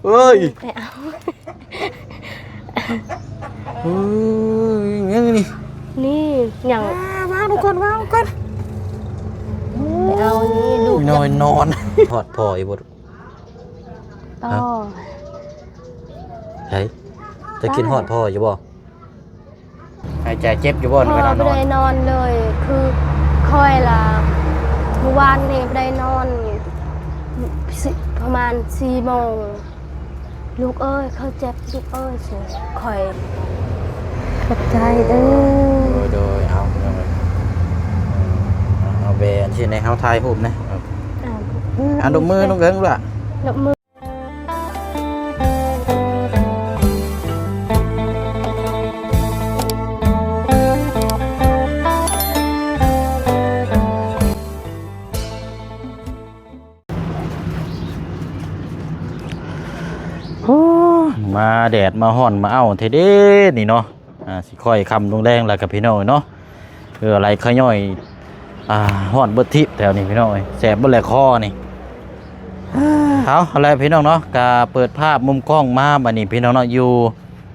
ເອີຍ ໄປເອົາ ເອີຍ ຫຍັງນີ້? ນີ້ຫຍັງ? ອ່າ ວາງລົງກ່ອນ ວາງລົງກ່ອນ. ໄປເອົານີ້ລູກ ນ້ອຍນອນ. ຮອດພໍ່ຢູ່ບໍ່? ພໍ່ ໃສ? ຈະຄິດຮອດພໍ່ຢູ່ບໍ່? ຫາຍໃຈເຈັບຢູ່ບໍ່? ພໍ່ບໍ່ໄດ້ນອນເລີຍ ຄືຂ້ອຍລະ ມື້ວານນີ້ບໍ່ໄດ້ນອນ ປະມານສີ່ໂມງ ລູກເອີຍ ຂ້ອຍເຈັບ ລູກເອີຍ ຂ້ອຍ ຂອບໃຈເດີ. ໂດຍ ໂດຍ ເອົາ ເອົາ ເອົາແບນທີ່ໃນເຮົາຖ່າຍຮູບນະ. ອ່າ ອ່າ ຕົບມື ຕົບມື ນ້ອງເກີງລະ ຕົບມື. ໂອ້ ມາແດດມາຮ້ອນມາເອົ້າແທ້ເດ້ນີ້ເນາະ. ອ່າ ຊິຄ່ອຍຄ່ຳລົງແລງແລ້ວກັບພີ່ນ້ອງເນາະ. ເອີ ໄຫຼຂະຍ້ອຍ ອ່າ ຮອດເບິດທິບແຖວນີ້ພີ່ນ້ອງເອີຍ ແສບເບິດແຫຼະຄໍນີ້. ເອົາ ເອົາແຫຼະພີ່ນ້ອງເນາະ ກະເປີດພາບມຸມກ້ອງມາບັດນີ້ພີ່ນ້ອງເນາະ ຢູ່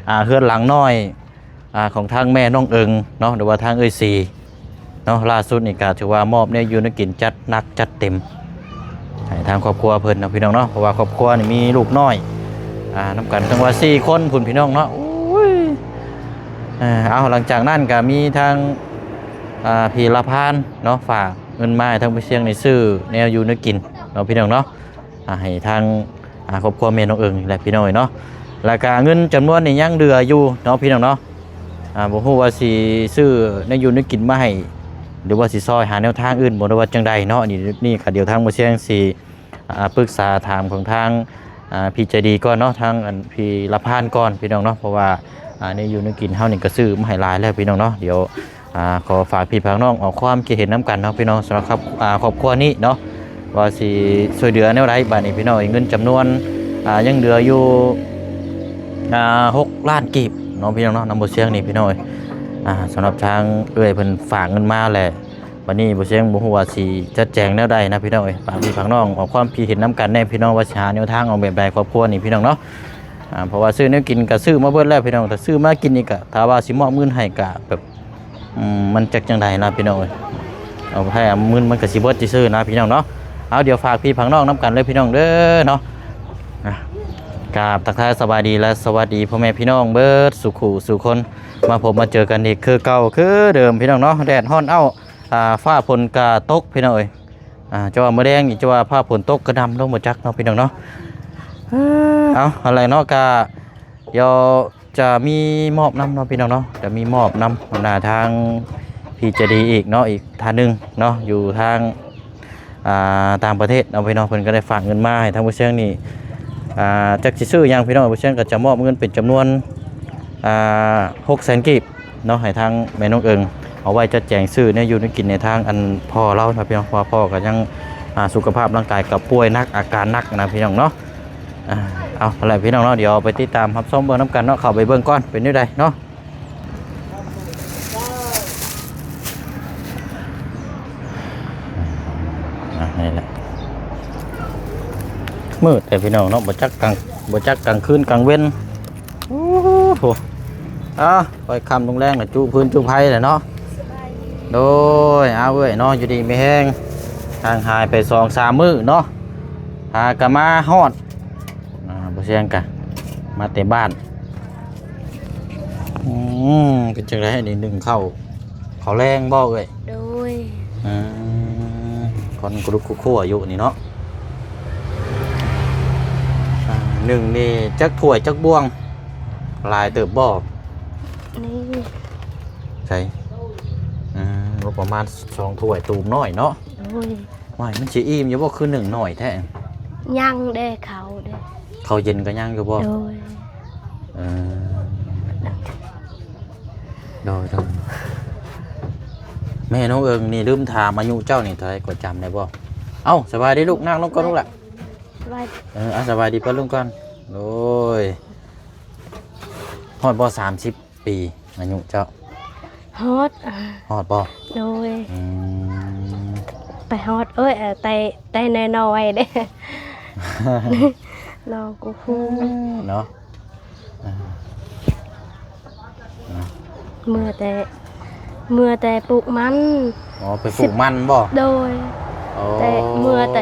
ອ່າ ເຮືອນຫຼັງນ້ອຍ ອ່າ ຂອງທາງແມ່ນ້ອງເອີງເນາະ ຫຼືວ່າທາງເອື້ອຍສີເນາະ. ລ່າສຸດນີ້ກະຖືວ່າມອບແນວຢູ່ແນວກິນ ຈັດໜັກຈັດເຕັມໃຫ້ທາງຄອບຄົວເພິ່ນເນາະພີ່ນ້ອງເນາະ ເພາະວ່າຄອບຄົວນີ້ມີລູກນ້ອຍ ອ່າ ນຳກັນ ເຖິງວ່າສີ່ຄົນພຸ້ນພີ່ນ້ອງເນາະ. ໂອ້ຍ ເອົາ ຫຼັງຈາກນັ້ນກະມີທາງ ອ່າ ພີ່ລະພານເນາະ ຝາກເງິນມາໃຫ້ທາງຜູ້ຊຽງໄດ້ຊື້ແນວຢູ່ແນວກິນເນາະພີ່ນ້ອງເນາະ ອ່າ ໃຫ້ທາງ ອ່າ ຄອບຄົວແມ່ນ້ອງເອີງນີ້ແຫຼະພີ່ນ້ອງເອີຍເນາະ. ແລ້ວກະເງິນຈຳນວນນີ້ຍັງເຫຼືອຢູ່ເນາະພີ່ນ້ອງເນາະ. ອ່າ ບໍ່ຮູ້ວ່າຊິຊື້ແນວຢູ່ແນວກິນມາໃຫ້ ຫຼືວ່າຊິຊ່ອຍຫາແນວທາງອື່ນບໍ່ ຫຼືວ່າຈັ່ງໃດເນາະ. ນີ້ ນີ້ກະດຽວທາງໝໍຊຽງຊິ ອ່າ ປຶກສາຖາມຂອງທາງ ອ່າ ພີ່ໃຈດີກ່ອນເນາະ ທາງອັນ ພີ່ລະພານກ່ອນພີ່ນ້ອງເນາະ ເພາະວ່າ ອ່າ ແນວຢູ່ແນວກິນເຮົານີ້ກະຊື້ມາໃຫ້ຫຼາຍແລ້ວພີ່ນ້ອງເນາະ. ດຽວ ອ່າ ຂໍຝາກພີ່ຝາກນ້ອງອອກຄວາມຄິດເຫັນນຳກັນເນາະພີ່ນ້ອງ ສຳລັບ ອ່າ ຄອບຄົວນີ້ເນາະ ວ່າຊິຊ່ວຍເຫຼືອແນວໃດບາດນີ້ພີ່ນ້ອງເອີຍ. ເງິນຈຳນວນ ອ່າ ຍັງເຫຼືອຢູ່ ອ່າ ຫົກລ້ານກີບເນາະພີ່ນ້ອງເນາະ ນຳໝໍຊຽງນີ້ພີ່ນ້ອງເອີຍ. ອ່າ ສຳລັບທາງເອື້ອຍເພິ່ນຝາກເງິນມາແຫຼະ ບາດນີ້ໝໍຊຽງບໍ່ຮູ້ວ່າຊິຈັດແຈງແນວໃດນະພີ່ນ້ອງເອີຍ. ຝາກພີ່ຝາກນ້ອງອອກຄວາມຄິດເຫັນນຳກັນແດ່ພີ່ນ້ອງ ວ່າຊິຫາແນວທາງອອກແບບໃດຄອບຄົວນີ້ພີ່ນ້ອງເນາະ. ອ່າ ເພາະວ່າຊື້ແນວກິນກະຊື້ມາເບິດແລ້ວພີ່ນ້ອງ ແຕ່ຊື້ມາກິນນີ້ກະ ຖ້າວ່າຊິມອບເງິນໃຫ້ກະແບບ ອືມ ມັນຈັກຈັ່ງໃດລະພີ່ນ້ອງເອີຍ ເອົາໃຫ້ເອົາເງິນມັນກະຊິເບິດຊື່ໆນະພີ່ນ້ອງເນາະ. ເອົາ ດຽວຝາກພີ່ຝາກນ້ອງນຳກັນເລີຍພີ່ນ້ອງເດີເນາະ. ອ່າ ກາບທັກທາຍສະບາຍດີ ແລະ ສະຫວັດດີພໍ່ແມ່ພີ່ນ້ອງເບິດສູ່ຄູ່ສູ່ຄົນ ມາພົບມາເຈີກັນອີກຄືເກົ່າຄືເດີມພີ່ນ້ອງເນາະ. ແດດຮ້ອນເອົ້າ ອ່າ ຟ້າຝົນກະຕົກພີ່ນ້ອງເອີຍ. ອ່າ ຈະວ່າມື້ແລງນີ້ ຈະວ່າຟ້າຝົນຕົກກະໜ່ຳລົງບໍ່ຈັກເນາະພີ່ນ້ອງເນາະ. ເອົາ ຫັ້ນແຫຼະເນາະ ກະ ດຽວຈະມີມອບນຳເນາະພີ່ນ້ອງເນາະ ຈະມີມອບນຳ ນຳທາງພີ່ໃຈດີອີກເນາະ ອີກທ່ານໜຶ່ງເນາະ ຢູ່ທາງ ອ່າ ຕ່າງປະເທດເນາະພີ່ນ້ອງ. ເພິ່ນກະໄດ້ຝາກເງິນມາໃຫ້ທາງໝໍຊຽງນີ້ ອ່າ ຈັກຊິຊື້ຫຍັງພີ່ນ້ອງ. ໝໍຊຽງກະຈະມອບເງິນເປັນຈຳນວນ ອ່າ ຫົກແສນກີບ ເນາະ ໃຫ້ທາງແມ່ນ້ອງເອີງ ເອົາໄວ້ຈັດແຈງຊື້ແນວຢູ່ແນວກິນໃຫ້ທາງອັນພໍ່ລາວເນາະພີ່ນ້ອງ. ເພາະວ່າພໍ່ກະຍັງ ອ່າ ສຸຂະພາບຮ່າງກາຍກະປ່ວຍໜັກ ອາການໜັກນະພີ່ນ້ອງເນາະ. ອ່າ ເອົາ ຫັ້ນແຫຼະພີ່ນ້ອງເນາະ ດຽວໄປຕິດຕາມຮັບຊົມເບິ່ງນຳກັນເນາະ. ເຂົ້າໄປເບິ່ງກ່ອນ ເປັນແນວໃດເນາະ. ອ່າ ນີ້ແຫຼະ ມືດແທ້ພີ່ນ້ອງເນາະ ບໍ່ຈັກກາງ ບໍ່ຈັກກາງຄືນກາງເວັນ. ໂອ້ໂຫ ອ່າ ຄ່ອຍຄ່ຳລົງແລງລະ ຈຸພື້ນຈຸໄພແຫຼະເນາະ. ໂດຍ ເອົາເອີຍເນາະ ຢູ່ດີມີແຮງ ຫ່າງຫາຍໄປສອງສາມມື້ເນາະ ຫາກະມາຮອດ. ອ່າ ບໍ່ຊຽງກະມາແຕ່ບ້ານ. ອືມ ເປັນຈັ່ງໃດນີ້ ໜຶ້ງເຂົ້າ ເຂົ້າແລງບໍ່ເອີຍ? ໂດຍ ອືມ ຄົນກະລຸກຄຸຄົວຢູ່ນີ້ເນາະ. ອ່າ ໜຶ້ງນີ້ຈັກຖ້ວຍຈັກບ່ວງ? ຫຼາຍເຕີບບໍ່? ນີ້ ໃສ? ອືມ ປະມານສອງຖ້ວຍ ຕູມນ້ອຍເນາະ. ໂດຍ ວ້າຍ ມັນຊິອີ່ມຢູ່ບໍ່ ຄືໜຶ້ງໜ້ອຍແທ້? ຍັງເດ້ ເຂົ້າເດ້ ເຂົ້າເຢັນກະຍັງຢູ່ບໍ່? ໂດຍ ເອີ ໂດຍ ໂດຍ ແມ່ນ້ອງເອີງນີ້ລືມຖາມອາຍຸເຈົ້ານີ້ເທົ່າໃດກໍ ຈຳໄດ້ບໍ່? ເອົ້າ ສະບາຍດີລູກ ນັ່ງລົງກ່ອນລູກຫຼະ. ສະບາຍ ເອີ ອ່າ ສະບາຍດີປ້າລຸງກ່ອນ. ໂດຍ ຮອດບໍ່ສາມສິບປີ ອາຍຸເຈົ້າ? ຮອດ ຮອດບໍ່? ໂດຍ ອືມ ໄປຮອດ ເອີຍ ແຕ່ ແຕ່ນ້ອຍໆເດ້. ນ້ອງກໍຮູ້ເນາະ. ເມື່ອແຕ່ ເມື່ອແຕ່ປູກມັນ. ອໍ ໄປປູກມັນບໍ່? ໂດຍ. ອໍ ແຕ່ເມື່ອແຕ່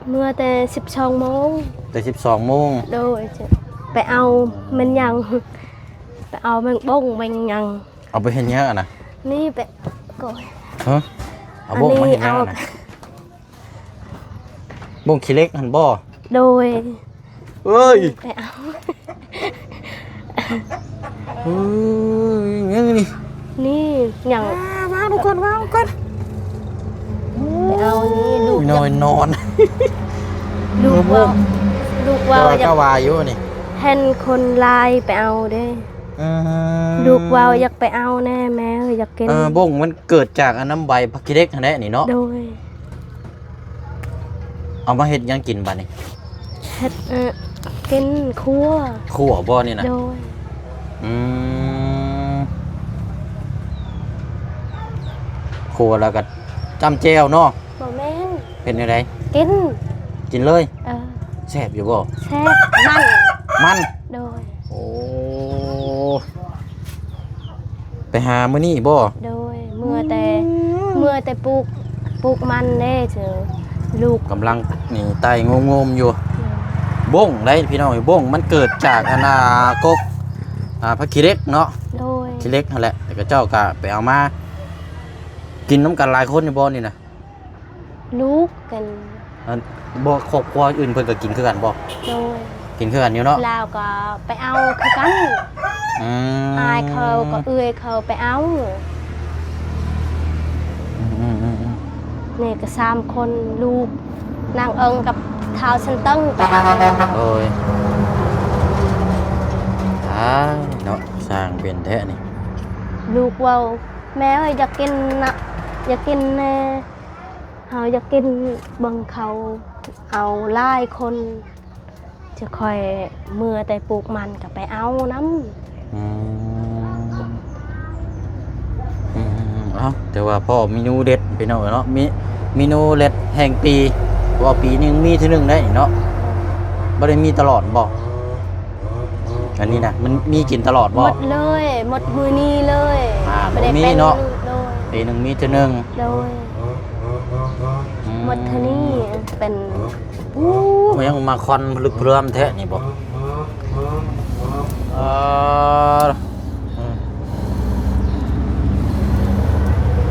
ເມື່ອແຕ່ສິບສອງໂມງ. ແຕ່ສິບສອງໂມງ. ໂດຍ. ໄປເອົາແມ່ນຫຍັງ ໄປເອົາແມງບົ້ງແມງຫຍັງ. ເອົາໄປເຮັດຫຍັງຫັ້ນນະ? ນີ້ໄປ ໂອ້ຍ ຮະ? ເອົາບົ້ງມາເຮັດຫຍັງຫັ້ນນະ? ບົ້ງຂີ້ເຫຼັກຫັ້ນບໍ່? ໂດຍ. ເອີຍ ໄປເອົາ. ເອີຍ ຫຍັງນີ້? ນີ້ຫຍັງ? ວາງລົງກ່ອນ ວາງລົງກ່ອນ. ໄປເອົານີ້ ລູກ ນ້ອຍນອນ ລູກເວົ້າ ລູກເວົ້າ ແຕ່ວ່າ ຢາກ ກະວ່າຢູ່ນີ້ ເຫັນຄົນຫຼາຍໄປເອົາເດ້. ອືມ ລູກເວົ້າຢາກໄປເອົາແດ່ແມ່ເອີຍ ຢາກກິນ. ເອີ ບົ້ງມັນເກີດຈາກອັນນ້ຳໃບຜັກຂີ້ເຫຼັກຫັ້ນແຫຼະນີ້ເນາະ. ໂດຍ. ເອົາມາເຮັດຫຍັງກິນບາດນີ້? ເຮັດ ເອີ ກິນຂົ້ວ. ຂົ້ວບໍ່ນີ້ນະ? ໂດຍ. ອືມ ຂົ້ວແລ້ວກໍຈ້ຳແຈ່ວເນາະ. ບໍ່ແມ່ນ. ເຮັດແນວໃດ? ກິນ ກິນເລີຍ. ເອີ. ແຊບຢູ່ບໍ່? ແຊບ. ມັນ ມັນ. ໂດຍ. ໂອ້ ໄປຫາມື້ນີ້ບໍ່? ໂດຍ. ເມື່ອແຕ່ ອືມ ເມື່ອແຕ່ປູກ ປູກມັນເດ້ ເຈີ ລູກກຳລັງນີ້ໄຕ່ງົມໆຢູ່. ໂດຍ. ບົ້ງໄດ໋ພີ່ນ້ອງເອີຍ ບົ້ງມັນເກີດຈາກອັນນ່າ ກົກ ອ່າ ຜັກຂີ້ເຫຼັກເນາະ. ໂດຍ. ຂີ້ເຫຼັກຫັ້ນແຫຼະ ແລ້ວເຂົາເຈົ້າກໍໄປເອົາມາກິນນຳກັນຫຼາຍຄົນຢູ່ບໍ່ນີ້ນະ? ລູກກັນ. ອັນ ບໍ່ ຄອບຄົວອື່ນເພິ່ນກໍກິນຄືກັນບໍ່? ໂດຍ. ກິນຄືກັນຢູ່ເນາະ. ລາວກໍໄປເອົາຄືກັນ. ອືມ ອ້າຍເຂົາກັບເອື້ອຍເຂົາໄປເອົາ. ອືມໆໆໆ ນີ້ກໍສາມຄົນ ລູກ ນາງເອີງກັບທ້າວຊັນເຕີງໄປເອົາ. ໂດຍ. ຕາຍເນາະ ຊ່າງເປັນແທ້ນີ້. ລູກເວົ້າ ແມ່ເອີຍ ຢາກກິນນະ ຢາກກິນແດ່. ເຮົາຢາກກິນ ເບິ່ງເຂົາເອົາຫຼາຍຄົນ ຈະຄ່ອຍເມືອແຕ່ປູກມັນກໍໄປເອົານຳ. ອືມ ອືມ ເອົ້າ ແຕ່ວ່າພໍເມນູເດັດພີ່ນ້ອງເອີຍເນາະ ມີເມນູເດັດແຫ່ງປີ ເພາະວ່າປີໜຶ່ງມີເທື່ອໜຶ່ງໄດ໋ເນາະ ບໍ່ໄດ້ມີຕະຫຼອດບໍ? ອັນນີ້ນະ ມັນມີກິນຕະຫຼອດບໍ? ໝົດເລີຍ ໝົດມື້ນີ້ເລີຍ. ອ່າ ບໍ່ໄດ້ ບໍ່ມີເນາະ ໂດຍ ປີໜຶ່ງມີເທື່ອໜຶ່ງ. ໂດຍ. ອືມ ໝົດເທົ່ານີ້ ເປັນ ໂອ້ ຍັງມາຄວັນພະລຶກພະເລື່ອມແທ້ນີ້ບໍ? ເອີ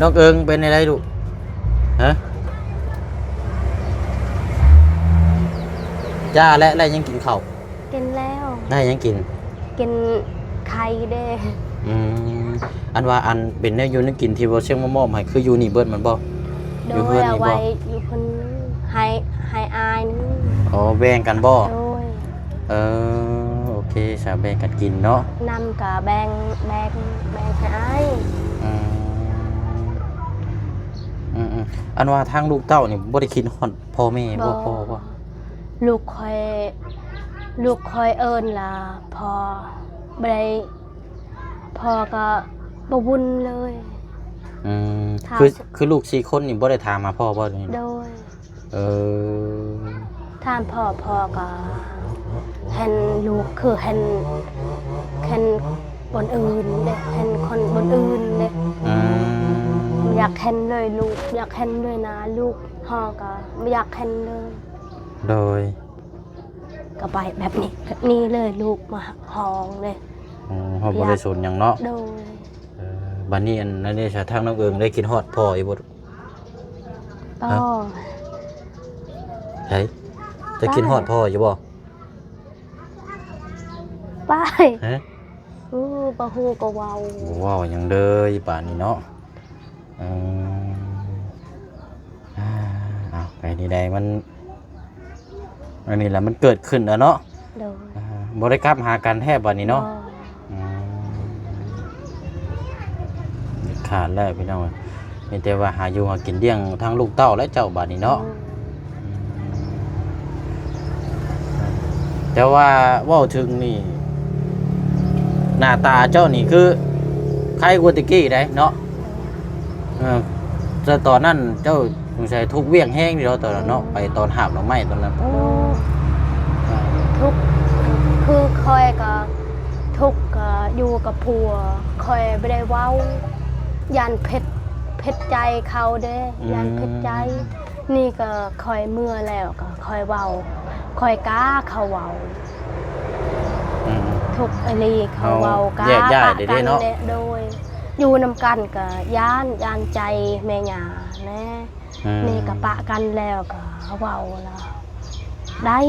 ນ້ອງເອີງເປັນແນວໃດລູກ? ຮະ? ຈ້າແລະ ແລະຍັງກິນເຂົ້າ? ກິນແລ້ວ. ໄດ້ຫຍັງກິນ? ກິນໄຂ່ເດ້. ອືມ ອັນວ່າອັນເປັນແນວຢູ່ແນວກິນທີ່ບໍ່ຊຽງມາມອບໃຫ້ ຄືຢູ່ນີ້ເບິດແມ່ນບໍ່? ໂດຍ. ຢູ່ເຮືອນນີ້ບໍ່? ເອົາໄວ້ຢູ່ເພິ່ນ ໃຫ້ ໃຫ້ອ້າຍໜຶ່ງ. ອໍ ແບ່ງກັນບໍ່? ໂດຍ. ເອີ ໂອເຄ ສາ ແບ່ງກັນກິນເນາະ. ນ້ຳກະແບ່ງ ແບ່ງ ແບ່ງໃຫ້ອ້າຍ. ອືມ ອືມໆ ອັນວ່າທາງລູກເຕົ້ານີ້ບໍ່ໄດ້ຄິດຮອດພໍ່ແມ່ບໍ່? ພໍ່ບໍ່? ລູກຂ້ອຍ ລູກຂ້ອຍເອີ້ນລະພໍ່ ບໍ່ໄດ້ ພໍ່ກໍບໍ່ວຸ່ນເລີຍ. ອືມ ຖາມ ຄື ຄືລູກສີ່ຄົນນີ້ບໍ່ໄດ້ຖາມຫາພໍ່ບໍ່? ໂດຍ. ເອີ ຖາມພໍ່ ພໍ່ກໍເຫັນລູກຄືເຫັນ ເຫັນຄົນອື່ນເດ້ ເຫັນຄົນຄົນອື່ນເດ້. ອືມ ຢາກເຫັນເລີຍລູກ ຢາກເຫັນເລີຍໜ້າລູກ ຮ້ອງກໍບໍ່ຢາກເຫັນເລີຍ. ໂດຍ. ກໍໄປແບບນີ້ ແບບນີ້ເລີຍ ລູກມາຮ້ອງເດ້. ອໍ ເຮົາບໍ່ໄດ້ສົນຫຍັງເນາະ. ໂດຍ. ເອີ ບາດນີ້ອັນນັ້ນເດ ທາງນ້ອງເອີງໄດ້ຄິດຮອດພໍ່ຢູ່ບໍ່? ພໍ່ ຮະ? ໃສ? ຈະຄິດຮອດພໍ່ຢູ່ບໍ່? ປາຍ ຮະ? ໂອ້ ບໍ່ຮູ້ກໍເວົ້າ ບໍ່ເວົ້າຫຍັງເລີຍປານນີ້ເນາະ. ອືມ ອ່າ ເອົາ ໄປນີ້ໄດ້ ມັນ ອັນນີ້ລະ ມັນເກີດຂຶ້ນແລ້ວເນາະ. ໂດຍ. ອ່າ ບໍ່ໄດ້ກັບຫາກັນແທ້ບາດນີ້ເນາະ. ບໍ່. ອືມ ຂາດແລ້ວພີ່ນ້ອງ ມີແຕ່ວ່າຫາຢູ່ຫາກິນລ້ຽງທັງລູກເຕົ້າແລະເຈົ້າບາດນີ້ເນາະ. ໂດຍ. ອືມ ແຕ່ວ່າເວົ້າເຖິງນີ້ ໜ້າຕາເຈົ້ານີ້ຄືໄຄກວ່າແຕ່ກີ້ໄດ໋ເນາະ. ເອີ ແຕ່ຕອນນັ້ນເຈົ້າ ສົງໄສທຸກວຽກແຮງເດເນາະ ຕອນນັ້ນເນາະ ອືມ ໄປຕອນຫາບໜໍ່ໄມ້ຕອນນັ້ນ ໂອ້ ໂອ້ ທຸກ ຄືຂ້ອຍກໍທຸກ ກໍຢູ່ກັບຜົວ ຂ້ອຍບໍ່ໄດ້ເວົ້າ ຢ້ານຜິດ ຜິດໃຈເຂົາເດ້ ອືມ ຢ້ານຜິດໃຈ ນີ້ກໍຂ້ອຍເມື່ອແລ້ວກໍຂ້ອຍເວົ້າ ຂ້ອຍກ້າເຂົາເວົ້າ ອືມ ທຸກອີ່ຫຼີ ເຂົາເວົ້າ ເຮົາແຍກຍ້າຍ ກ້າປະກັນເດ້ເນາະ ແລະ ໂດຍ ຢູ່ນຳກັນກໍຢ້ານ ຢ້ານໃຈແມ່ຍ່າແດ່ ອືມ ນີ້ກໍປະກັນແລ້ວກໍເວົ້າລະໄດ້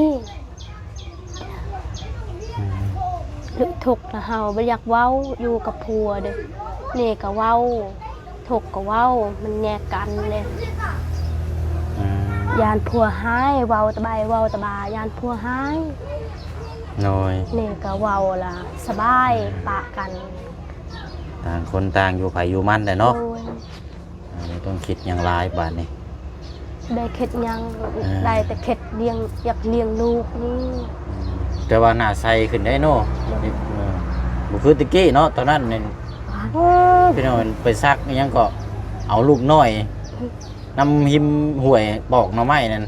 ອືມ ທຸກລະເຮົາບໍ່ຢາກເວົ້າ ຢູ່ກັບຜົວເດ້ ນີ້ກໍເວົ້າ ທຸກກໍເວົ້າ ມັນແຍກກັນເດ້ ອືມ ຢ້ານຜົວຮ້າຍ ເວົ້າຕະໄບ ເວົ້າຕະບາ ຢ້ານຜົວຮ້າຍ ໂດຍ ນີ້ກໍເວົ້າລະສະບາຍ ອືມ ປະກັນ ຕ່າງຄົນຕ່າງຢູ່ໃຜຢູ່ມັນແຫຼະເນາະ ໂດຍ ອ່າ ບໍ່ຕ້ອງຄິດຫຍັງຫຼາຍບາດນີ້ ບໍ່ໄດ້ຄິດຫຍັງ ອ່າ ໄດ້ແຕ່ຄິດລ້ຽງ ຢາກລ້ຽງລູກນີ້ ອືມ ແຕ່ວ່າໜ້າໃສຂຶ້ນໄດ໋ເນາະ ໂດຍ ເອີ ບໍ່ຄືແຕ່ກີ້ເນາະ ຕອນນັ້ນນີ້ ວ້າ ພີ່ນ້ອງ ໄປສັກອີ່ຫຍັງກໍເອົາລູກນ້ອຍ ອືມ ນຳຮິມຫ້ວຍປອກໜໍ່ໄມ້ນັ້ນ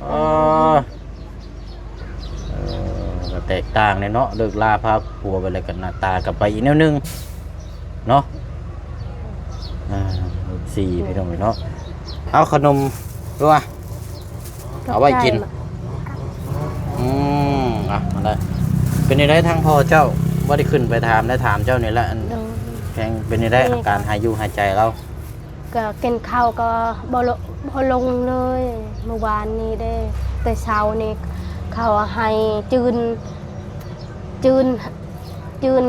ເອີ ເອີ ກໍແຕກຕ່າງແຫຼະເນາະ ເລີກລາພາຜົວໄປແລ້ວກໍໜ້າຕາກໍໄປອີກແນວໜຶ່ງເນາະ ອ່າ ສີ່ ພີ່ນ້ອງເນາະ ເອົາຂະໜົມດ້ວຍ ເອົາໄວ້ກິນ ຂອບໃຈ ອືມ ອ່ະ ມາໄດ້ ເປັນຈັ່ງໃດທາງພໍ່ເຈົ້າ ບໍ່ໄດ້ຂຶ້ນໄປຖາມ ໄດ້ຖາມເຈົ້ານີ້ແຫຼະ ອັນ ໂດຍ ແຂງເປັນຈັ່ງໃດ ອາການຫາຍຢູ່ຫາຍໃຈລາວ? ກໍກິນເຂົ້າກໍບໍ່ລົ- ບໍ່ລົງເລີຍ ມື້ວານນີ້ເດ້ ແຕ່ເຊົ້ານີ້ເຂົາໃຫ້ຈືນ ຈືນ ຈືນ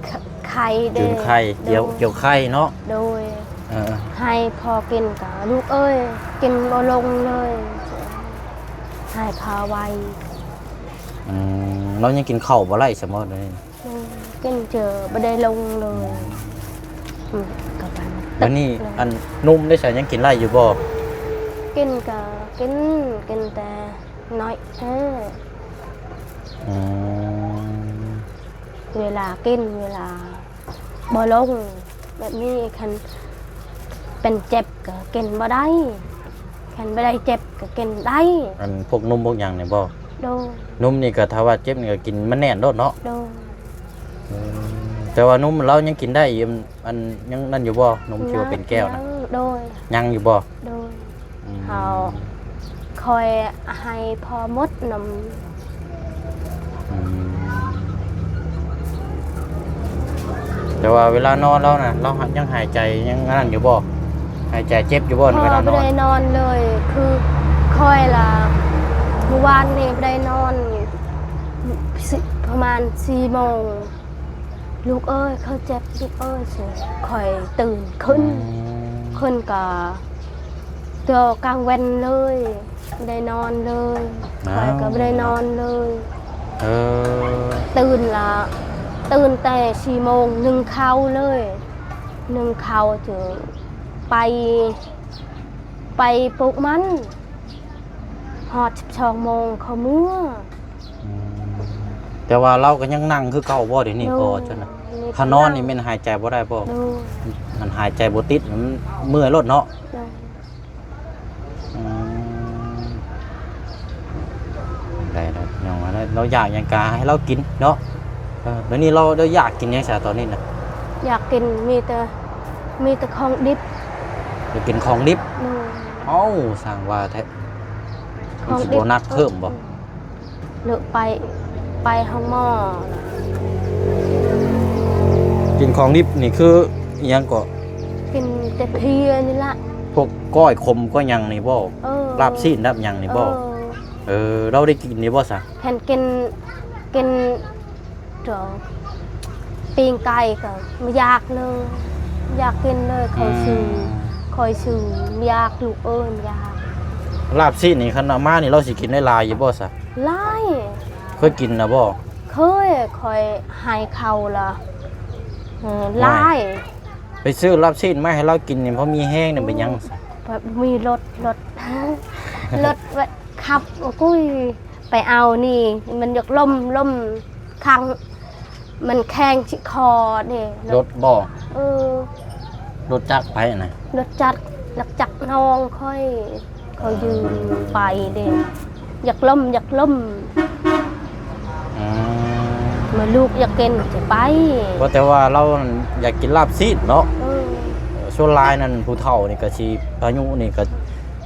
ຂ- ໄຂ່ເດ້ ຈືນໄຂ່ ກ່ຽວ ໂດຍ ກ່ຽວໄຂ່ເນາະ ໂດຍ ເອີ ໃຫ້ພໍ່ກິນກໍ ລູກເອີຍ ກິນບໍ່ລົງເລີຍ ໃຫ້ພາໄວ ອືມ ລາວຍັງກິນເຂົ້າບໍ່ໄດ້ຊະບໍ ດຽວນີ້? ອືມ ກິນເຈີບໍ່ໄດ້ລົງເລີຍ ອືມ ອືມ ກໍປານນັ້ນ ບັດນີ້ ເອີ ອັນນົມເດ້ຊະ ຍັງກິນໄດ້ຢູ່ບໍ່? ກິນກໍກິນ ກິນແຕ່ໜ້ອຍແທ້ ອືມ ເວລາກິນ ເວລາບໍ່ລົງ ແບບນີ້ ຄັນເປັນເຈັບກໍກິນບໍ່ໄດ້ ຄັນບໍ່ໄດ້ເຈັບກໍກິນໄດ້ ອັນພວກນົມພວກຫຍັງນີ້ບໍ? ໂດຍ ນົມນີ້ກໍຖ້າວ່າເຈັບນີ້ກໍກິນມັນແໜ້ນໂລດເນາະ ໂດຍ ອືມ ແຕ່ວ່ານົມລາວຍັງກິນໄດ້ຢູ່ ອັນຍັງນັ້ນຢູ່ບໍ່? ນົມທີ່ວ່າເປັນແກ້ວນະ ຍັງ ໂດຍ ຍັງຢູ່ບໍ່? ໂດຍ ອືມ ເຮົາ ຂ້ອຍໃຫ້ພໍໝົດນຳ ອືມ ແຕ່ວ່າເວລານອນລາວນະ ລາວຍັງຫາຍໃຈຍັງອັນນັ້ນຢູ່ບໍ່? ຫາຍໃຈເຈັບຢູ່ບໍ່ເວລານອນ? ບໍ່ໄດ້ນອນເລີຍ ຄືຂ້ອຍລະ ມື້ວານນີ້ບໍ່ໄດ້ນອນ ປະມານສີ່ໂມງ ລູກເອີຍ ຂ້ອຍເຈັບ ລູກເອີຍ ຂ້ອຍຕື່ນຂຶ້ນ ອືມ ຂຶ້ນກະເທື່ອກາງເວັນເລີຍ ບໍ່ໄດ້ນອນເລີຍ ອ້າວ ຂ້ອຍກໍບໍ່ໄດ້ນອນເລີຍ ເອີ ຕື່ນລະ ຕື່ນແຕ່ສີ່ໂມງ ໜຶ້ງເຂົ້າເລີຍ ໜຶ້ງເຂົ້າ ຈະໄປ ໄປປູກມັນ ຮອດສິບສອງໂມງເຂົາເມືອ ອືມ ແຕ່ວ່າລາວກໍຍັງນັ່ງຄືເກົ່າບໍ່ ດຽວນີ້? ໂດຍ ພໍຈະນະ ມີ ຖ້ານອນນີ້ແມ່ນຫາຍໃຈບໍ່ໄດ້ບໍ່? ໂດຍ ມັນຫາຍໃຈບໍ່ຕິດ ມັນເມື່ອຍໂລດເນາະ ໂດຍ ອືມ ໄດ້ແລ້ວ ນ້ອງວ່າລາວຢາກຫຍັງກະໃຫ້ລາວກິນເນາະ ເອີ ດຽວນີ້ລາວ ລາວຢາກກິນຫຍັງຊະຕອນນີ້ນະ? ຢາກກິນ ມີແຕ່ ມີແຕ່ຂອງດິບ ຢາກກິນຂອງດິບ ໂດຍ ເອົ້າ ຊ່າງວ່າແທ້ ຂອງດິບ ມັນຊິບໍ່ໜັກເພີ່ມບໍ່? ເລີກໄປ ໄປໂຮງໝໍ ກິນຂອງດິບນີ້ຄືອີ່ຫຍັງເກາະ? ກິນແຕ່ເພຍນີ້ລະ ພວກກ້ອຍຂົມກ້ອຍຫຍັງນີ້ບໍ່? ເອີ ລາບຊີ້ນລາບຫຍັງນີ້ບໍ່? ເອີ ເອີ ລາວໄດ້ກິນຢູ່ບໍ່ຊະ? ຄັນກິນ ກິນ ໂຕ ປີ້ງໄກ່ກໍບໍ່ຢາກເລີຍ ຢາກກິນເລີຍ ຂ້ອຍຊື້ ອືມ ຂ້ອຍຊື້ ຢາກ ລູກເອີຍ ຢາກ ລາບຊີ້ນນີ້ ຄັນເອົາມານີ້ ລາວຊິກິນໄດ້ຫຼາຍຢູ່ບໍ່ຊະ? ຫຼາຍ ເຄີຍກິນນະບໍ່? ເຄີຍ ຂ້ອຍໃຫ້ເຂົາລະ ເອີ ຫຼາຍ ໄປຊື້ລາບຊີ້ນມາໃຫ້ລາວກິນນີ້ ພໍມີແຮງນີ້ ເປັນຫຍັງ? ບໍ່ມີລົດ ລົດ ລົດ ແບບຂັບ ໂອ້ຍ ໄປເອົານີ້ ມັນຢາກລົ້ມ ລົ້ມຄັງ ມັນແຂງຊິຄໍເດ້ ລົດບໍ່? ເອີ ລົດຈັກໃຜນະ? ລົດຈັກ ລັກຈັບນ້ອງຂ້ອຍ ຂ້ອຍຢືມໄປເດ້ ຢາກລົ້ມ ຢາກລົ້ມ ອືມ ເມື່ອລູກຢາກກິນຊິໄປ. ບໍ່ ແຕ່ວ່າລາວນັ້ນຢາກກິນລາບຊີ້ນເນາະ. ເອີ ເອີ ສ່ວນຫຼາຍນັ້ນຜູ້ເຖົ້ານີ້ກໍຊິ ອາຍຸນີ້ກໍ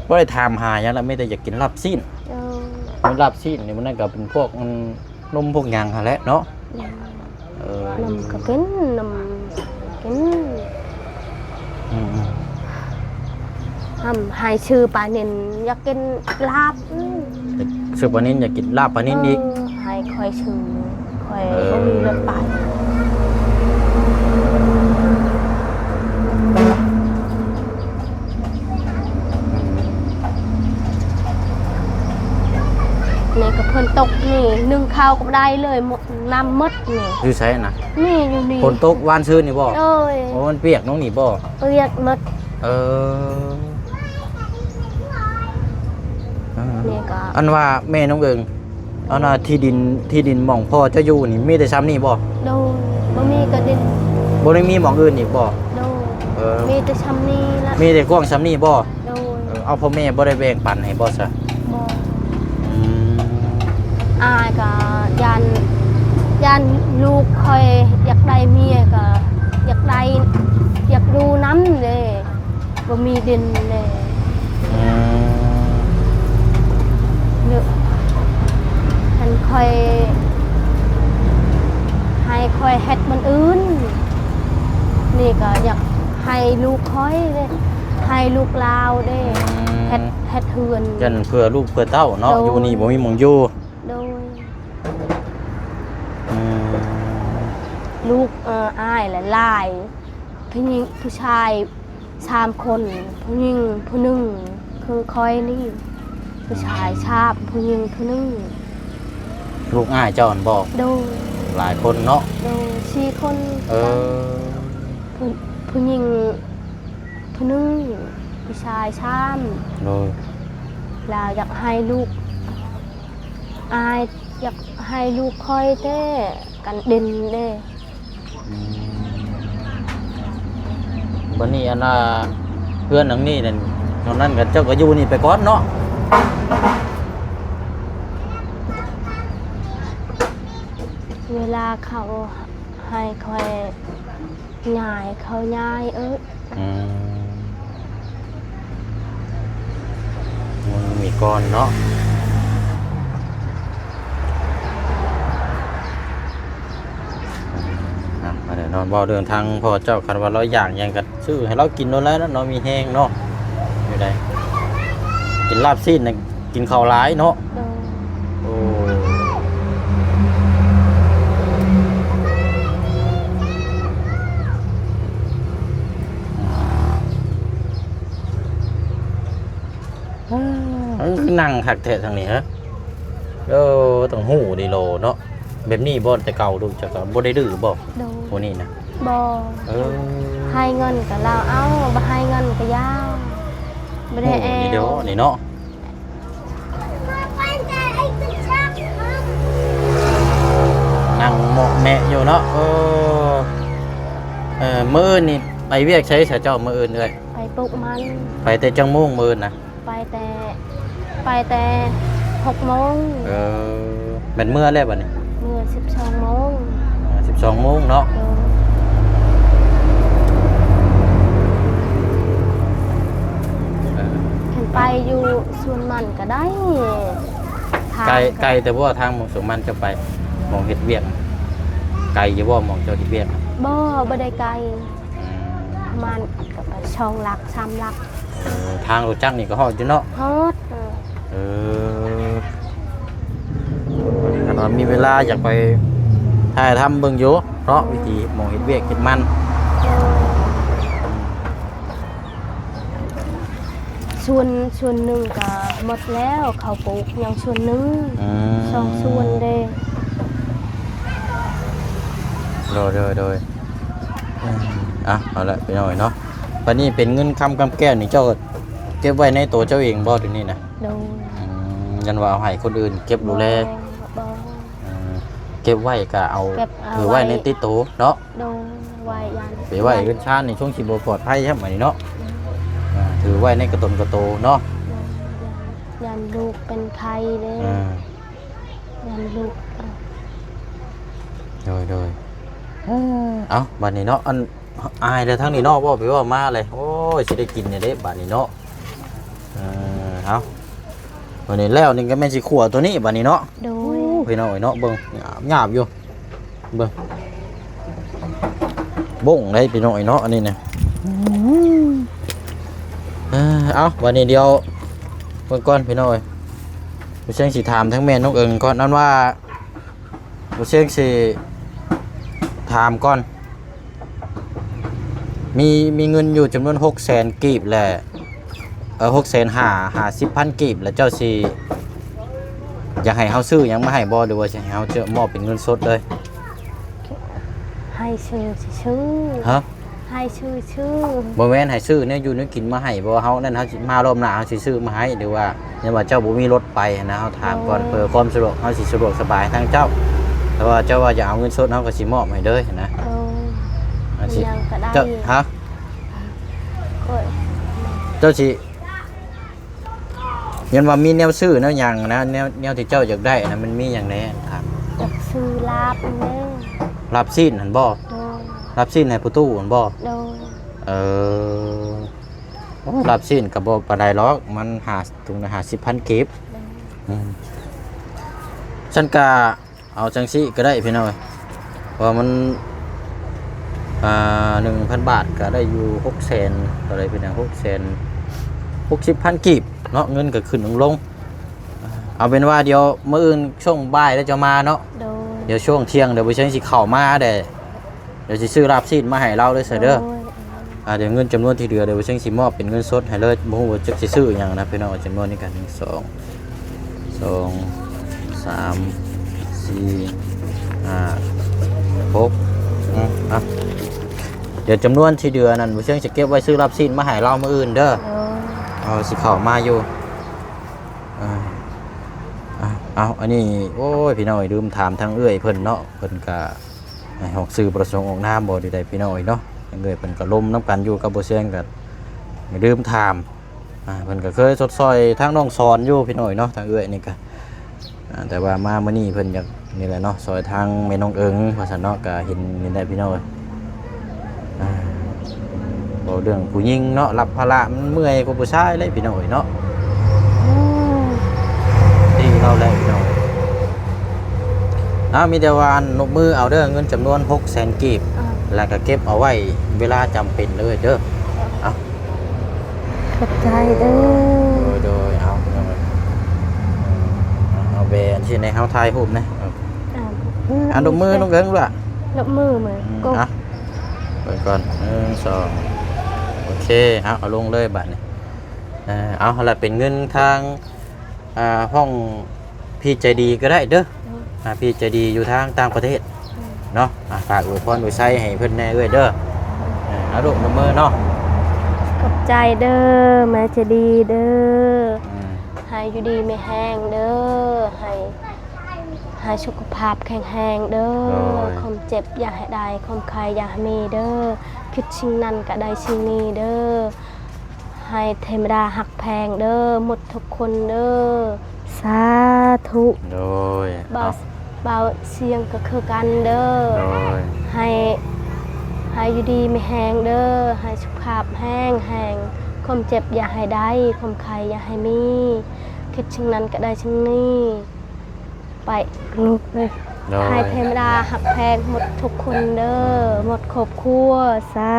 ບໍ່ໄດ້ຖາມຫາຫຍັງລະ ມີແຕ່ຢາກກິນລາບຊີ້ນ. ເອີ ກິນລາບຊີ້ນນີ້ ມັນນັ້ນກໍເປັນພວກ ອືມ ນົມພວກຫຍັງຫັ້ນແຫຼະເນາະ. ແມ່ນ ເອີ ນົມກໍກິນ ນົມກິນ ອືມໆ ຫາ ໃຫ້ຊື້ປານິນ ຢາກກິນລາບ ອືມ ຊື້ປານິນ ຢາກກິນລາບປານິນອີກ. ເອີ ໃຫ້ຂ້ອຍຊື້ ຂ້ອຍ ເອີ ບໍ່ມີລົດໄປ. ນີ້ກໍຝົນຕົກນີ້ ໜຶ້ງເຂົ້າກໍບໍ່ໄດ້ເລີຍ ນ້ຳໝົດນີ້. ຢູ່ໃສນະ? ນີ້ຢູ່ນີ້ ຝົນຕົກວານຊືນນີ້ບໍ່? ໂດຍ ໂອ້ ມັນປຽກນ້ອງນີ້ບໍ່? ປຽກໝົດ. ເອີ ເອີ ນີ້ກໍ ອັນວ່າແມ່ນ້ອງເອີງ ອັນວ່າທີ່ດິນ ທີ່ດິນໝ່ອງພໍ່ເຈົ້າຢູ່ນີ້ມີແຕ່ຊ່ຳນີ້ບໍ່? ໂດຍ ບໍ່ມີກະດິນ ບໍ່ໄດ້ມີໝ່ອງອື່ນອີກບໍ່? ໂດຍ ເອີ ມີແຕ່ຊ່ຳນີ້ລະ ມີແຕ່ກວ້າງຊ່ຳນີ້ບໍ່? ໂດຍ ເອີ ເອົາ ພໍ່ແມ່ບໍ່ໄດ້ແບ່ງປັນໃຫ້ບໍ່ຊະ? ບໍ່ ອືມ ອ້າຍກະຢ້ານ ຢ້ານລູກຂ້ອຍຢາກໄດ້ເມຍ ກະຢາກໄດ້ ຢາກຢູ່ນຳເດ້. ບໍ່ມີດິນເດ້ ອືມ ເນາະ ຄັນຂ້ອຍ ໃຫ້ຂ້ອຍເຮັດບ່ອນອື່ນ ນີ້ກໍຢາກໃຫ້ລູກຂ້ອຍເດ້ ໃຫ້ລູກລາວເດ້ ອືມ ເຮັດ ເຮັດເຮືອນ ຢ້ານເພື່ອລູກເພື່ອເຕົ້າເນາະ. ໂດຍ ຢູ່ນີ້ບໍ່ມີໝ່ອງຢູ່. ໂດຍ ອືມ ລູກ ເອີ ອ້າຍຫຼາຍໆ ຜູ້ຍິງ ຜູ້ຊາຍ ສາມຄົນ ຜູ້ຍິງຜູ້ໜຶ່ງ ຄືຂ້ອຍນີ້ ຜູ້ຊາຍສາມ ອືມ ຜູ້ຍິງຜູ້ໜຶ່ງ. ລູກອ້າຍເຈົ້າຫັ້ນບໍ່? ໂດຍ ຫຼາຍຄົນເນາະ. ໂດຍ ສີ່ຄົນ. ເອີ ຜູ້ ຜູ້ຍິງຜູ້ໜຶ່ງ ຜູ້ຊາຍສາມ. ໂດຍ ລາວຢາກໃຫ້ລູກ ອ້າຍຢາກໃຫ້ລູກຂ້ອຍແທ້ ກັນເດັ່ນເດ້. ອືມ ບັດນີ້ອັນນ່າ ເຮືອນຫຼັງນີ້ນັ້ນ ຕອນນັ້ນກໍເຈົ້າກໍຢູ່ນີ້ໄປກ່ອນເນາະ. ເວລາເຂົາໃຫ້ຂ້ອຍ ຍ້າຍ ເຂົາຍ້າຍເອີ. ອືມ ມັນມີກ່ອນເນາະ. ອ່ະ ມາເດີເນາະ ເວົ້າເລື່ອງທາງພໍ່ເຈົ້າ ຄັນວ່າລາວຢາກຫຍັງກໍຊື້ໃຫ້ລາວກິນໂລດແຫຼະເນາະ ມີແຮງເນາະ. ຢູ່ໃດ ກິນລາບຊີ້ນນະ ກິນເຂົ້າຫຼາຍເນາະ. ໂດຍ ໂອ້ ເອີ ຄືນັ່ງຄັກແທ້ທາງນີ້ເຮີ. ເອີ ຕ້ອງຮູ້ດີໂລເນາະ. ແບບນີ້ບໍ່ ແຕ່ເກົ່າລູກເຈົ້າກໍບໍ່ໄດ້ດື້ບໍ່? ໂດຍ ຜູ້ນີ້ນະ? ບໍ່. ເອີ ໃຫ້ເງິນກໍລາວເອົາ ບໍ່ໃຫ້ເງິນກໍຢ່າ ບໍ່ໄດ້ແອວ ນີ້ເດີ ນີ້ເນາະ. ນັ່ງເມາະແມະຢູ່ເນາະ. ເອີ ເອີ ມື້ອື່ນນີ້ໄປວຽກໃສຊະເຈົ້າ ມື້ອື່ນເອື້ອຍ? ໄປປູກມັນ. ໄປແຕ່ຈັກໂມງມື້ອື່ນນະ? ໄປແຕ່ ໄປແຕ່ຫົກໂມງ. ເອີ ແມ່ນເມືອແລ້ວບັດນີ້? ເມືອສິບສອງໂມງ. ເອີ ສິບສອງໂມງເນາະ. ໂດຍ ເອີ ຄັນໄປຢູ່ສວນມັນກໍໄດ້. ໄກ ໄກແຕ່ບໍ່ ທາງໝ່ອງສວນມັນເຈົ້າໄປ ໝ່ອງເຮັດວຽກ ໄກຢູ່ບໍ່ ໝ່ອງເຈົ້າເຮັດວຽກ? ບໍ່ ບໍ່ໄດ້ໄກ. ອືມ ປະມານກໍໄປສອງຫຼັກ ສາມຫຼັກ. ເອີ ທາງລົດຈັກນີ້ກໍຮອດຢູ່ເນາະ? ຮອດ. ເອີ ເອີ ຄັນວ່າມີເວລາຢາກໄປຖ່າຍທຳເບິ່ງຢູ່ເນາະ ວິທີໝ່ອງເຮັດວຽກເຮັດມັນ. ເອີ ສວນ ສວນໜຶ່ງກໍໝົດແລ້ວ ເຂົາປູກຍັງສວນໜຶ່ງ. ອືມ ສອງສວນເດ້. ໂດຍ ໂດຍ ໂດຍ. ອືມ ອ່ະ ເອົາລະ ພີ່ນ້ອງເນາະ ບັດນີ້ເປັນເງິນຄຳກຳແກ້ວນີ້ ເຈົ້າເກັບໄວ້ໃນໂຕເຈົ້າເອງບໍ່ ດຽວນີ້ນະ? ໂດຍ. ອືມ ຢ້ານວ່າເອົາໃຫ້ຄົນອື່ນເກັບດູແລ. ບໍ່ ບໍ່. ອືມ ເກັບໄວ້ກໍເອົາ ເກັບເອົາ ຖືໄວ້ ໄວ້ໃນຕິດໂຕເນາະ. ໂດຍ ໄວ້ຢ້ານ ໄປໄວ້ເຮືອນຊານນີ້ ຊ່ວງຊິບໍ່ປອດໄພຊ້ຳ ອັນນີ້ເນາະ. ໂດຍ. ອ່າ ຖື ຖືໄວ້ໃນກະຕົນກະໂຕເນາະ. ໂດຍ ຢ້ານ ຢ້ານລູກເປັນໄຂ້ເດ້. ອ່າ ຢ້ານລູກ ໂດຍ ໂດຍ. ເອີ ເອົ້າ ບາດນີ້ເນາະ ອັນ ອາຍແລ້ວທາງນີ້ເນາະ ເວົ້າໄປເວົ້າມາເລີຍ. ໂອ້ຍ ຊິໄດ້ກິນແດ່ເດ້ບາດນີ້ເນາະ. ເອີ ເອົ້າ ບາດນີ້ແລ້ວນີ້ກໍແມ່ນຊິຂົ້ວໂຕນີ້ບາດນີ້ເນາະ. ໂດຍ ໂອ້ ພີ່ນ້ອງເອີຍເນາະ ເບິ່ງ ຫຍາບໆຢູ່ ເບິ່ງ ບົ້ງໄດ໋ພີ່ນ້ອງເອີຍເນາະ ອັນນີ້ນະ. ເອີ ເອົ້າ ບາດນີ້ດຽວເບິ່ງກ່ອນພີ່ນ້ອງເອີຍ ບໍ່ເຊີງຊິຖາມທາງແມ່ນ້ອງເອີງກ່ອນ ອັນວ່າ ບໍ່ເຊີງຊິຖາມກ່ອນ ມີ ມີເງິນຢູ່ຈຳນວນຫົກແສນກີບແຫຼະ ເອີ ຫົກແສນຫ້າ ຫ້າສິບພັນກີບ ແລ້ວເຈົ້າຊິຢາກໃຫ້ເຮົາຊື້ຫຍັງມາໃຫ້ບໍ່ ຫຼືວ່າຊິໃຫ້ເຮົາຈະມອບເປັນເງິນສົດເລີຍ? ໃຫ້ຊື້ ຊິຊື້. ຮະ? ໃຫ້ຊື້ ຊື້. ບໍ່ແມ່ນໃຫ້ຊື້ແນວຢູ່ແນວກິນມາໃຫ້ ເພາະວ່າເຮົານັ້ນ ເຮົາຊິມາລອບໜ້າ ເຮົາຊິຊື້ມາໃຫ້ ຫຼືວ່າ ແຕ່ວ່າເຈົ້າບໍ່ມີລົດໄປຫັ້ນນະ ເຮົາຖາມກ່ອນ ໂດຍ ເພື່ອຄວາມສະດວກ ເຮົາຊິສະດວກສະບາຍທາງເຈົ້າ. ແຕ່ວ່າເຈົ້າວ່າຈະເອົາເງິນສົດ ເຮົາກໍຊິມອບໃຫ້ເລີຍຫັ້ນນະ. ໂດຍ ອາ ຊິ ຫຍັງກໍໄດ້ ເຈົ້າ ຮະ? ໂອ້ຍ ເຈົ້າຊິ ຍັນວ່າມີແນວຊື້ແນວຫຍັງນະ ແນວ ແນວທີ່ເຈົ້າຢາກໄດ້ນະ ມັນມີຫຍັງແດ່? ຢາກຊື້ລາບຫັ້ນແຫຼະ. ລາບຊີ້ນຫັ້ນບໍ່? ໂດຍ ລາບຊີ້ນໃຫ້ພໍ່ຕູ້ຫັ້ນບໍ່? ໂດຍ ເອີ ໂອ້ ລາບຊີ້ນກໍບໍ່ປານໃດຫຼອກ ມັນຫ້າ ຖົງລະຫ້າສິບພັນກີບ. ໂດຍ ອືມ ຊັ້ນກະເອົາຈັ່ງຊີ້ກໍໄດ້ພີ່ນ້ອງເອີຍ ເພາະວ່າມັນ ອ່າ ໜຶ່ງພັນບາດກໍໄດ້ຢູ່ຫົກແສນ ເທົ່າໃດພີ່ນ້ອງ ຫົກແສນຫົກສິບພັນກີບເນາະ ເງິນກໍຂຶ້ນລົງ. ເອົາເປັນວ່າດຽວມື້ອື່ນຊ່ວງບ່າຍແລ້ວຈະມາເນາະ. ໂດຍ ດຽວຊ່ວງທ່ຽງ ດຽວບໍ່ເຊີງຊິເຂົ້າມາແດ່ ດຽວຊິຊື້ລາບຊີ້ນມາໃຫ້ລາວເດີ ໂດຍ ເດີ. ໂດຍ ອ່າ ດຽວເງິນຈຳນວນທີ່ເຫຼືອ ດຽວບໍ່ເຊີງຊິມອບເປັນເງິນສົດໃຫ້ເລີຍ. ບໍ່ຮູ້ວ່າຈັກຊິຊື້ຫຍັງນະພີ່ນ້ອງ ຈຳນວນນີ້ກໍ ໜຶ່ງ ສອງ ສອງ ສາມ ສີ່ ຫ້າ ຫົກ ອືມ ອ່ະ ດຽວຈຳນວນທີ່ເຫຼືອນັ້ນ ບໍ່ເຊີງຊິເກັບໄວ້ຊື້ລາບຊີ້ນມາໃຫ້ລາວມື້ອື່ນເດີ. ໂດຍ ເຮົາຊິເຂົ້າມາຢູ່. ອ່າ ອ່າ ເອົາ ອັນນີ້ ໂອ້ຍ ພີ່ນ້ອງເອີຍ ລືມຖາມທາງເອື້ອຍເພິ່ນເນາະ ເພິ່ນກະ ໃຫ້ອອກຊື່ບໍ່ປະສົງອອກນາມບໍ່ ຫຼືໃດພີ່ນ້ອງເອີຍເນາະ. ທາງເອື້ອຍເພິ່ນກໍລົມນຳກັນຢູ່ກັບບໍ່ເຊື່ອງ ກໍລືມຖາມ. ອ່າ ເພິ່ນກໍເຄີຍຊົດຊ່ອຍທາງນ້ອງສອນຢູ່ພີ່ນ້ອງເອີຍເນາະ ທາງເອື້ອຍນີ້ກໍ ອ່າ ແຕ່ວ່າມາມື້ນີ້ເພິ່ນຢາກ ນີ້ແຫຼະເນາະ ຊ່ອຍທາງແມ່ນ້ອງເອີງວ່າຊັ້ນເນາະ ກໍເຫັນນີ້ແຫຼະພີ່ນ້ອງເອີຍ. ອ່າ ເວົ້າເລື່ອງຜູ້ຍິງເນາະ ຮັບພາລະມັນເມື່ອຍກວ່າຜູ້ຊາຍເລີຍພີ່ນ້ອງເອີຍເນາະ. ອືມ ດີເຮົາແຫຼະພີ່ນ້ອງ. ເອົາ ມີແຕ່ວ່າອັນນົບມືເອົາເດີ ເງິນຈຳນວນຫົກແສນກີບ ອ່າ ແລ້ວກໍເກັບເອົາໄວ້ເວລາຈຳເປັນເລີຍເດີ. ເອົາ ຂອບໃຈເດີ. ໂດຍ ໂດຍ ເອົາ ເອົາ ເອົາແບອັນທີ່ໃຫ້ເຮົາຖ່າຍຮູບນະ. ອ່າ ອັນນົບມືນ້ອງເອີງລະ ນົບມືມາ ອືມ ກົບ ອ່ະ ເບິ່ງກ່ອນ ໜຶ່ງ ສອງ ໂອເຄ ເອົາ ເອົາລົງເລີຍບາດນີ້. ເອົາ ລະເປັນເງິນທາງ ອ່າ ຫ້ອງພີ່ໃຈດີກໍໄດ້ເດີ. ໂດຍ ອ່າ ພີ່ໃຈດີຢູ່ທາງຕ່າງປະເທດ ໂດຍ ເນາະ. ອ່າ ຝາກອວຍພອນອວຍໄຊໃຫ້ເພິ່ນແດ່ເອື້ອຍເດີ. ໂດຍ ເອີ ເອົາລູກ ນົບມືເນາະ. ຂອບໃຈເດີ ແມ່ໃຈດີເດີ. ອືມ ໃຫ້ຢູ່ດີມີແຮງເດີ ໃຫ້ ໃຫ້ສຸຂະພາບແຂງແຮງເດີ. ໂດຍ ຄວາມເຈັບຢ່າໃຫ້ໄດ້ ຄວາມໄຂ້ຢ່າໃຫ້ມີເດີ ຄິດສິ່ງນັ້ນກະໄດ້ສິ່ງນີ້ເດີ ໃຫ້ເທວະດາຮັກແພງເດີ ໝົດທຸກຄົນເດີ ສາທຸ. ໂດຍ ບ່າວ ເອົາ ບ່າວຊຽງກໍຄືກັນເດີ. ໂດຍ ໃຫ້ ໃຫ້ຢູ່ດີມີແຮງເດີ ໃຫ້ສຸຂະພາບແຮງແຮງ ຄວາມເຈັບຢ່າໃຫ້ໄດ້ ຄວາມໄຂ້ຢ່າໃຫ້ມີ ຄິດສິ່ງນັ້ນກະໄດ້ສິ່ງນີ້ ໄປລູກເອີຍ. ໂດຍ ໃຫ້ເທວະດາຮັກແພງໝົດທຸກຄົນເດີ ໝົດຄອບຄົວ ສາ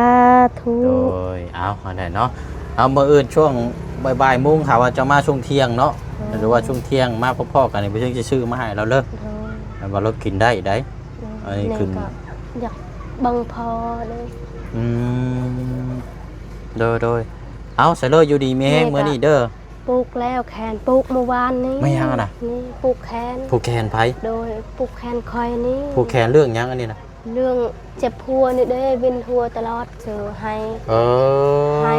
ທຸ. ໂດຍ ເອົາ ອັນນັ້ນເນາະ ເອົາ ມື້ອື່ນຊ່ວງບ່າຍໆໂມງ ຖ້າວ່າຈະມາຊ່ວງທ່ຽງເນາະ ໂດຍ ຫຼືວ່າຊ່ວງທ່ຽງມາພໍ້ໆກັນນີ້ ເພິ່ນຊິຊື້ມາໃຫ້ລາວເລີຍ. ໂດຍ ແລ້ວວ່າລາວກິນໄດ້ໄດ໋. ໂດຍ ອັນນີ້ຂຶ້ນ ນີ້ກໍຢາກເບິ່ງພໍ່ເລີຍ. ອືມ ໂດຍໆ ເອົາ ສະເລີຍ ຢູ່ດີມີແຮງມື້ນີ້ເດີ. ປູກແລ້ວແຂນ ປູກມື້ວານນີ້. ແມ່ນຫຍັງຫັ້ນນະ? ນີ້ ປູກແຂນ. ຜູກແຂນໃຜ? ໂດຍ ຜູກແຂນຂ້ອຍນີ້. ຜູກແຂນເລື່ອງຫຍັງອັນນີ້ນະ? ເລື່ອງເຈັບຫົວນີ້ເດ້ ວິນຫົວຕະຫຼອດ ເຊີໃຫ້ ເອີ ໃຫ້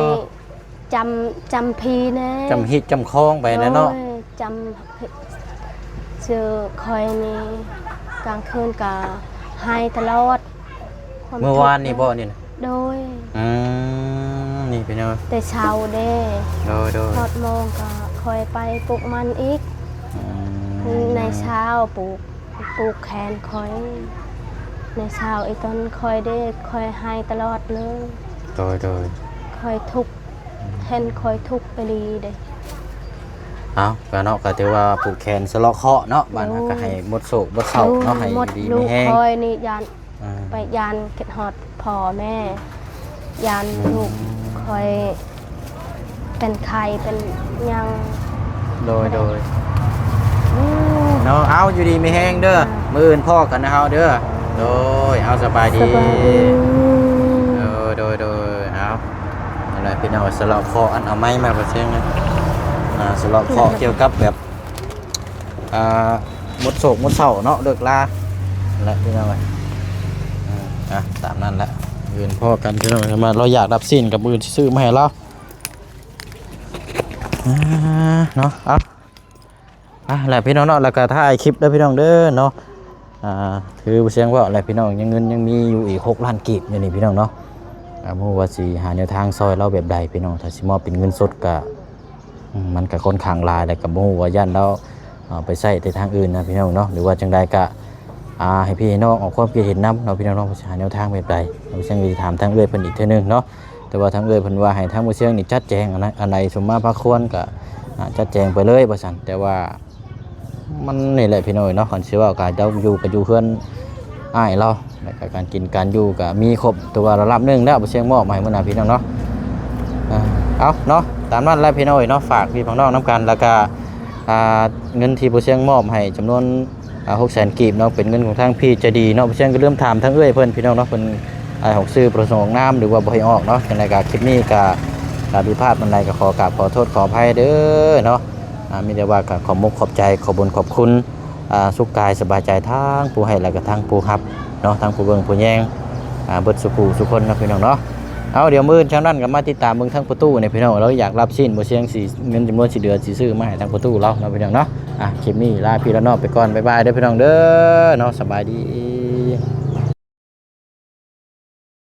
ຈຳ ຈຳຜີແດ່ ຈຳຮີດຈຳຄອງໄປແດ່ເນາະ. ໂດຍ ຈຳ ເຈີຂ້ອຍນີ້ ກາງຄືນກະໄຫ້ຕະຫຼອດ. ມື້ວານນີ້ບໍ່ນີ້ນະ? ໂດຍ ອືມ ນີ້ ເປັນຫຍັງ? ແຕ່ເຊົ້າເດ້ ໂດຍໆ ຮອດໂມງກໍຄ່ອຍໄປປູກມັນອີກ. ອືມ ໃນເຊົ້າປູກ ປູກແຂນຂ້ອຍ ໃນເຊົ້າອີ່ຕົນຂ້ອຍເດ້ ຂ້ອຍໄຫ້ຕະຫຼອດເລີຍ. ໂດຍໆ ຂ້ອຍທຸກ ເຫັນຂ້ອຍທຸກອີ່ຫຼີເດ້. ເອົ້າ ກະເນາະ ກະຖືວ່າຜູກແຂນສະເລາະເຄາະເນາະ ບາດນັ້ນກະໃຫ້ໝົດໂສກໝົດເສົ້າເນາະ ໃຫ້ຢູ່ດີມີແຮງ. ຂ້ອຍນີ້ຢ້ານ ອ່າ ໄປຢ້ານຄິດຮອດພໍ່ແມ່ ຢ້ານລູກຂ້ອຍເປັນໄຂ້ເປັນຫຍັງ. ໂດຍໆ ອືມ ເນາະ ເອົາ ຢູ່ດີມີແຮງເດີ ອ່າ ມື້ອື່ນພໍ້ກັນນະເຮົາເດີ. ໂດຍ ເອົາ ສະບາຍດີ ສະບາຍດີ. ໂດຍໆ ເອົາ ນັ້ນແຫຼະພີ່ນ້ອງ ສະເລາະເຄາະ ອັນ ເອົາໄມ້ມາປະເຊີງນະ ອ່າ ສະເລາະເຄາະກ່ຽວກັບແບບ ອ່າ ໝົດໂສກໝົດເສົ້າເນາະ ເລີກລາ ນັ້ນແຫຼະພີ່ນ້ອງເອີຍ. ອ່າ ຕາມນັ້ນແຫຼະ ມື້ອື່ນພໍ້ກັນພີ່ນ້ອງ ມາ ລາວຢາກດັບຊີ້ນກັບມື້ອື່ນຊິຊື້ມາໃຫ້ລາວ ອ່າ ເນາະ. ເອົາ ອ່ະ ແຫຼະພີ່ນ້ອງເນາະ ແລ້ວກໍທ້າຍຄລິບເດີພີ່ນ້ອງເດີເນາະ. ອ່າ ຄືບໍ່ສຽງເວົ້າແຫຼະພີ່ນ້ອງ ຍັງເງິນຍັງມີຢູ່ອີກຫົກລ້ານກີບຢູ່ນີ້ພີ່ນ້ອງເນາະ. ອ່າ ບໍ່ຮູ້ວ່າຊິຫາແນວທາງຊ່ອຍລາວແບບໃດພີ່ນ້ອງ ຖ້າຊິມອບເປັນເງິນສົດກະ ອືມ ມັນກະຄ່ອນຂ້າງຫຼາຍ ແລ້ວກະບໍ່ຮູ້ວ່າຢ້ານລາວເອົາໄປໃຊ້ແຕ່ທາງອື່ນນະພີ່ນ້ອງເນາະ ຫຼືວ່າຈັ່ງໃດກະ ອ່າ ໃຫ້ພີ່ໃຫ້ນ້ອງອອກຄວາມຄິດເຫັນນຳເນາະພີ່ນ້ອງເນາະ ວ່າຊິຫາແນວທາງແບບໃດ. ເຮົາຊິຫາຖາມທາງເອື້ອຍເພິ່ນອີກເທື່ອໜຶ່ງເນາະ ແຕ່ວ່າທາງເອື້ອຍເພິ່ນວ່າໃຫ້ທາງບໍ່ສຽງນີ້ຈັດແຈງ ອັນໃດ ອັນໃດສົມມາພາຄວນກະ ອ່າ ຈັດແຈງໄປເລີຍວ່າຊັ້ນ. ແຕ່ວ່າ ມັນນີ້ແຫຼະພີ່ນ້ອງເອີຍເນາະ ຄັນຊິເວົ້າກະເຈົ້າຢູ່ກະຢູ່ເຮືອນອ້າຍລາວ ແລ້ວກະການກິນການຢູ່ກະມີຄົບ ຖືວ່າລະດັບໜຶ່ງແລ້ວ ບໍ່ສຽງມອບໃຫ້ມື້ໜ້າພີ່ນ້ອງເນາະ. ອ່າ ເອົາເນາະ ຕາມນັ້ນແຫຼະພີ່ນ້ອງເອີຍເນາະ ຝາກພີ່ຝາກນ້ອງນຳກັນ ແລ້ວກະ ອ່າ ເງິນທີ່ບໍ່ສຽງມອບໃຫ້ຈຳນວນ ອ່າ ຫົກແສນກີບເນາະ ເປັນເງິນຂອງທາງພີ່ໃຈດີເນາະ. ບໍ່ສຽງກໍລືມຖາມທາງເອື້ອຍເພິ່ນພີ່ນ້ອງເນາະ ເພິ່ນ ອ່າ ອອກຊື່ປະສົງອອກນາມ ຫຼືວ່າບໍ່ໃຫ້ອອກເນາະ. ຈັ່ງໃດກໍຄລິບນີ້ກໍ ຖ້າຜິດພາດປານໃດກໍຂໍກາບຂໍໂທດຂໍອະໄພເດີເນາະ. ອ່າ ມີແຕ່ວ່າກໍຂອບມຸກຂອບໃຈ ຂອບບຸນຂອບຄຸນ ອ່າ ສຸກກາຍສະບາຍໃຈທັງຜູ້ໃຫ້ ແລະກໍທັງຜູ້ຮັບເນາະ ທັງຜູ້ເບິ່ງຜູ້ແຍງ ອ່າ ເບິດສູ່ຜູ້ສູ່ຄົນເນາະພີ່ນ້ອງເນາະ. ເອົາ ດຽວມື້ອື່ນຈັ່ງນັ້ນກໍມາຕິດຕາມເບິ່ງທາງປະຕູນີ້ພີ່ນ້ອງ ລາວຢາກລັບຊີ້ນ ບໍ່ສຽງຊິ ເງິນຈຳນວນຊິເຫຼືອຊິຊື້ມາໃຫ້ທາງປະຕູລາວເນາະພີ່ນ້ອງເນາະ. ອ່າ ຄລິບນີ້ລາພີ່ລານ້ອງໄປກ່ອນ ບາຍບາຍເດີພີ່ນ້ອງເດີເນາະ ສະບາຍດີ.